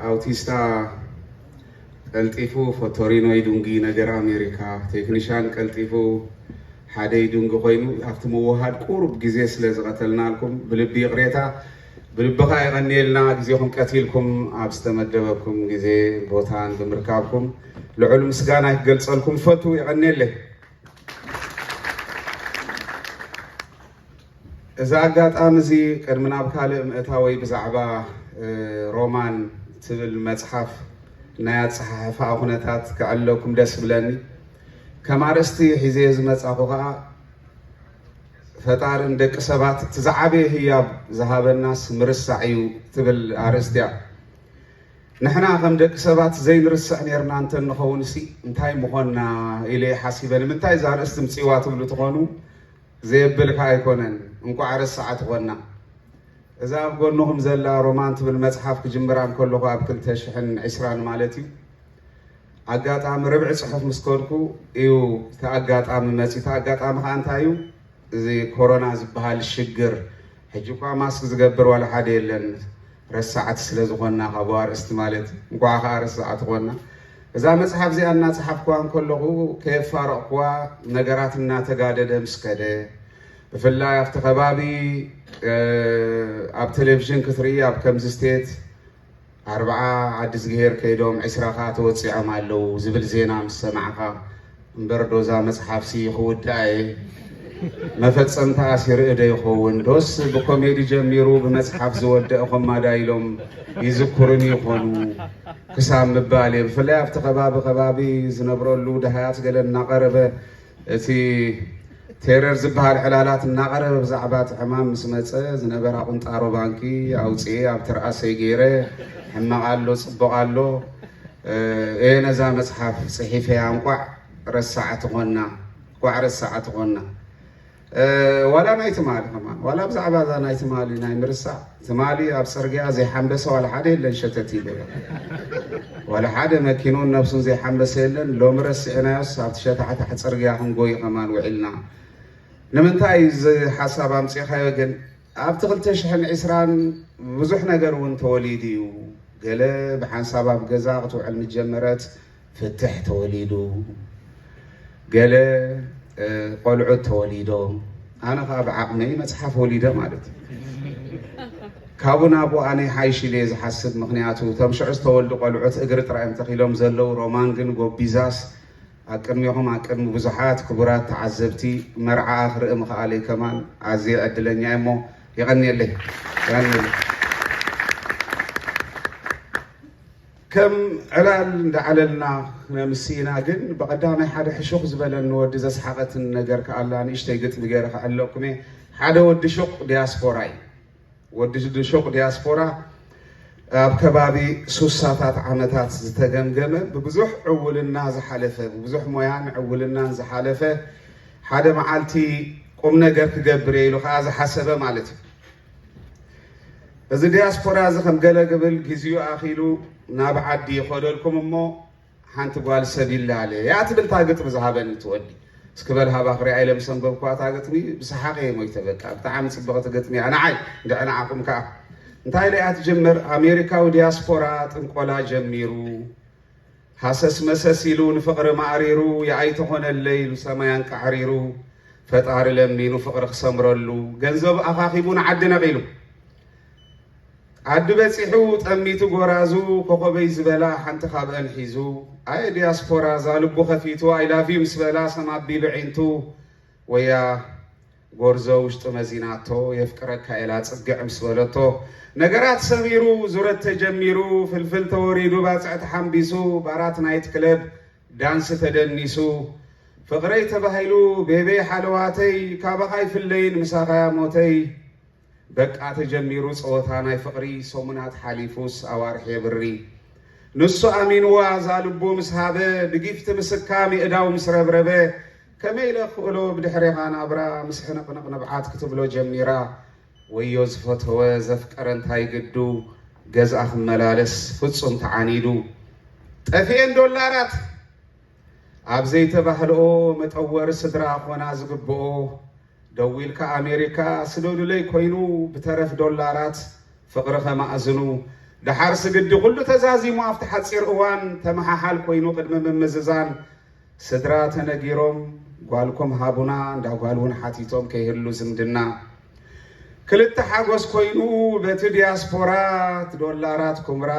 ኣውቲስታ ቀልጢፉ ፎቶሪኖ ይዱንጊ ነገር ኣሜሪካ፣ ቴክኒሻን ቀልጢፉ ሓደ ይዱንጊ ኮይኑ ኣብቲ ምውሃድ ቁሩብ ግዜ ስለ ዝቐተልናልኩም ብልቢ ይቕሬታ። ብልብኻ የቐንየልና ግዜኹም ቀቲልኩም ኣብ ዝተመደበኩም ግዜ ቦታን ብምርካብኩም ልዑል ምስጋና ክገልጸልኩም ፈቱ። የቐንየለይ። እዚ ኣጋጣሚ እዚ ቅድሚ ናብ ካልእ ምእታወይ ብዛዕባ ሮማን ትብል መፅሓፍ ናይ ኣፀሓሕፋ ኩነታት ክዕለኩም ደስ ብለኒ። ከም ኣርእስቲ ሒዘ ዝመፃኹ ከዓ ፈጣሪ ንደቂ ሰባት እቲ ዝዓበየ ህያብ ዝሃበናስ ምርሳዕ እዩ ትብል ኣርእስቲ እያ። ንሕና ከም ደቂ ሰባት ዘይንርስዕ ኔርና እንተንኸውን ሲ እንታይ ምኾንና ኢለ ሓሲበ። ንምንታይ እዛ ኣርእስቲ ምፅእዋ ትብሉ ትኾኑ? ዘየብል ከኣ ኣይኮነን። እንቋዕ ረሳዓት ኾንና። እዛ ኣብ ጎንኹም ዘላ ሮማን ትብል መጽሓፍ ክጅምራ እንከለኹ ኣብ ክልተ ሽሕን ዕስራን ማለት እዩ። ኣጋጣሚ ርብዒ ጽሑፍ ምስ ከድኩ እዩ እቲ ኣጋጣሚ መጺኡ። እቲ ኣጋጣሚ ከኣ እንታይ እዩ? እዚ ኮሮና ዝበሃል ሽግር። ሕጂ እኳ ማስክ ዝገብር ዋላ ሓደ የለን። ረሳዓት ስለ ዝኾንና ካብ ኣርእስቲ ማለት እንቋዕ ከኣ ረሳዓት ኾንና። እዛ መጽሓፍ እዚኣ እናጸሓፍኩዋ እንከለኹ ከየፋረቕኩዋ ነገራት እናተጋደደ ምስ ከደ፣ ብፍላይ ኣብቲ ከባቢ ኣብ ቴሌቪዥን ክትርኢ ኣብ ከምዚ ስቴት ኣርብዓ ዓዲ ዝግሄር ከይዶም ዕስራ ከኣ ተወጺዖም ኣለዉ ዝብል ዜና ምስ ሰማዕካ እምበር ዶ እዛ መጽሓፍሲ ክውድኣ እየ? መፈጸምታኣስ ይርኢ ዶ ይኸውን? ዶስ ብኮሜዲ ጀሚሩ ብመጽሓፍ ዝወደአ ኮማዳ ኢሎም ይዝክሩኒ ይኾኑ ክሳብ ምባል እየ። ብፍላይ ኣብቲ ከባቢ ከባቢ ዝነብረሉ ደሃያት ገለ እናቐረበ እቲ ቴረር ዝበሃል ዕላላት እናቐረበ ብዛዕባ እቲ ሕማም ምስ መጸ ዝነበራ ቁንጣሮ ባንኪ ኣውፅኤ ኣብ ትርኣሰይ ገይረ ሕማቕ ኣሎ ፅቡቕ ኣሎ እየ ነዛ መፅሓፍ ፅሒፈያ። እንቋዕ ረሳዕቲ ኾንና፣ እንቋዕ ረሳዕቲ ኾንና። ዋላ ናይ ትማሊ ከማን ዋላ ብዛዕባ እዛ ናይ ትማሊ ናይ ምርሳዕ ትማሊ ኣብ ጽርግያ ዘይሓንበሰ ዋላ ሓደ የለን ሸተት ኢሉ ዋላ ሓደ መኪናን ነብሱን ዘይሓንበሰ የለን። ሎሚ ረሲዕናዮስ ኣብቲ ሸታሕታሕ ጽርግያ ክንጎይ ከማን ውዒልና። ንምንታይ እዚ ሓሳብ ኣምጺእኻዮ ግን ኣብቲ ክልተ ሽሕን ዕስራን ብዙሕ ነገር እውን ተወሊዱ እዩ። ገለ ብሓንሳብ ኣብ ገዛ ክትውዕል ምጀመረት ፍትሕ ተወሊዱ፣ ገለ ቆልዑት ተወሊዶም። ኣነ ከዓ ብዓቕመይ መፅሓፍ ወሊደ ማለት እዩ። ካብኡ ናብኡ ኣነ ሓይሽ ኢለ እየ ዝሓስብ። ምክንያቱ እቶም ሽዑ ዝተወልዱ ቆልዑት እግሪ ጥራይ እንተኺሎም ዘለዉ፣ ሮማን ግን ጎቢዛስ ኣብ ቅድሚኹም ኣብ ቅድሚ ብዙሓት ክቡራት ተዓዘብቲ መርዓኣ ክርኢ ምኽኣለይ ከማን ኣዝየ ዕድለኛ እየ እሞ የቐንየለይ። የቐንየለይ። ከም ዕላል እንዳዓለልና ክነምስይና ግን ብቐዳማይ ሓደ ሕሹኽ ዝበለኒ ወዲ ዘስሓቐትን ነገር ከኣላ ንእሽተይ ግጥሚ ገይረ ክዕለኩም እየ። ሓደ ወዲ ሹቕ ዲያስፖራ እዩ። ወዲ ሹቕ ዲያስፖራ ኣብ ከባቢ ሱሳታት ዓመታት ዝተገምገመ ብብዙሕ ዕውልና ዝሓለፈ ብብዙሕ ሞያን ዕውልናን ዝሓለፈ ሓደ መዓልቲ ቁም ነገር ክገብር እየ ኢሉ ከዓ ዝሓሰበ ማለት እዩ። እዚ ዲያስፖራ እዚ ከም ገለ ግብል ግዚኡ ኣኺሉ ናብ ዓዲ ይኸደልኩም እሞ ሓንቲ ጓል ሰብ ይላለ እያ ትብል እታ ግጥሚ ዝሃበኒ እቲ ወዲ። እስኪ በል ሃባ ክሪኣ ኢለ ምስ ኣንበብኩዋ እታ ግጥሚ ብሰሓቕ እየ ሞይተ። በቃ ብጣዕሚ ጽብቕቲ ግጥሚ እያ ንዓይ፣ እንድዒ ንዓኹም ከኣ። እንታይ ኢላ እያ ትጅምር? ኣሜሪካዊ ዲያስፖራ ጥንቆላ ጀሚሩ፣ ሃሰስ መሰስ ኢሉ ንፍቕሪ ማእሪሩ፣ የኣይተኾነለይ ኢሉ ሰማይ ኣንቃዕሪሩ፣ ፈጣሪ ለሚኑ ፍቕሪ ክሰምረሉ፣ ገንዘብ ኣኻኺቡ ንዓዲ ነቒሉ። ዓዲ በጺሑ ጠሚቱ ጎራዙ፣ ኮኾበይ ዝበላ ሓንቲ ካብአን ሒዙ፣ ኣየ ዲያስፖራ እዛ ልቡ ከፊቱ፣ I love you ምስ በላ ሰም ኣቢሉ ዒንቱ፣ ወያ ጎርዞ ውሽጡ መዚናቶ፣ የፍቅረካ ኢላ ጽግዕ ምስ በለቶ፣ ነገራት ሰሚሩ፣ ዙረት ተጀሚሩ፣ ፍልፍል ተወሪዱ፣ ባጽዕ ተሓምቢሱ፣ ባራት ናይት ክለብ ዳንስ ተደኒሱ፣ ፍቕረይ ተባሂሉ፣ ቤቤ ሓለዋተይ፣ ካባኻ ኣይፍለይን ምሳኻ እያ ሞተይ፣ በቃ ተጀሚሩ ጸወታ ናይ ፍቕሪ፣ ሰሙናት ሓሊፉስ ኣዋርሕ የብሪ። ንሱ ኣሚንዋ እዛ ልቡ ምስ ሃበ፣ ብጊፍቲ ምስካም የእዳው ምስ ረብረበ፣ ከመይ ኢለ ክኽእሎ ብድሕሬኻ ናብራ፣ ምስ ሕንቕንቕ ንብዓት ክትብሎ ጀሚራ። ወዮ ዝፈተወ ዘፍቀረ እንታይ ግዱ፣ ገዝኣ ክመላለስ ፍጹም ተዓኒዱ። ጠፊኤን ዶላራት ኣብ ዘይተባህልኦ፣ መጠወሪ ስድራ ኮና ዝግብኦ፣ ደዊልካ ኣሜሪካ ስደዱለይ ኮይኑ፣ ብተረፍ ዶላራት ፍቕሪ ከማእዝኑ፣ ደሓር ስግዲ ኩሉ ተዛዚሙ ኣብቲ ሓጺር እዋን ተመሓሓል ኮይኑ ቅድሚ ምምዝዛን ስድራ ተነጊሮም ጓልኩም ሃቡና እንዳ ጓል እውን ሓቲቶም ከይህሉ ዝምድና ክልተ ሓጎስ ኮይኑ በቲ ዲያስፖራ ዶላራት ኩምራ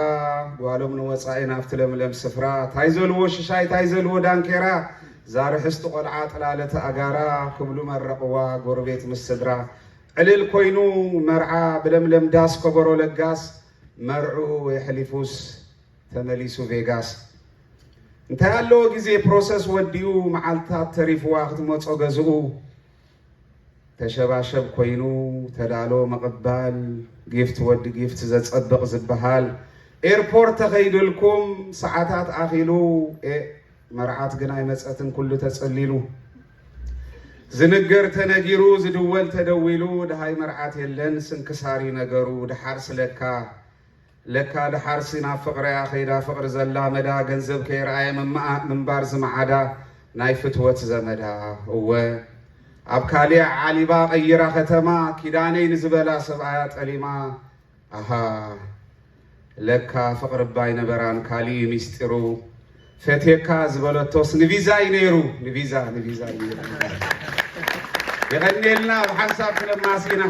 ጓሎም ንወፃኢ ናብቲ ለምለም ስፍራ ታይ ዘልዎ ሽሻይ ታይ ዘልዎ ዳንኬራ ዛርሕስቲ ቆልዓ ጥላለተ ኣጋራ ክብሉ መረቕዋ ጎረቤት ምስ ስድራ ዕልል ኮይኑ መርዓ ብለምለም ዳስ ከበሮ ለጋስ መርዑ የሕሊፉስ ተመሊሱ ቬጋስ እንታይ ኣለዎ ግዜ ፕሮሰስ ወዲኡ መዓልታት ተሪፍዋ ክትመጾ ገዝኡ ተሸባሸብ ኮይኑ ተዳሎ ምቕባል ጊፍት ወዲ ጊፍት ዘጸብቕ ዝበሃል ኤርፖርት ተኸይድልኩም ሰዓታት ኣኺሉ ኤ መርዓት ግን ኣይመጸትን ኩሉ ተጸሊሉ ዝንገር ተነጊሩ ዝድወል ተደዊሉ ደሃይ መርዓት የለን ስንክሳር እዩ ነገሩ ደሓር ስለካ ለካ ደሓርሲ ናብ ፍቕረያ ከይዳ ፍቕሪ ዘላመዳ ገንዘብ ከይረኣየ ምምኣ- ምንባር ዝመዓዳ ናይ ፍትወት ዘመዳ እወ ኣብ ካሊእ ዓሊባ ቀይራ ከተማ ኪዳነይ ንዝበላ ሰብኣያ ጠሊማ ኣሃ ለካ ፍቕሪ እባ ኣይነበራን ካሊእ እዩ ሚስጢሩ ፈትየካ ዝበለቶስ ንቪዛ እዩ ነይሩ ንቪዛ ንቪዛ እዩ ነይሩ የቐንየልና ኣብ ሓንሳብ ክነማሲና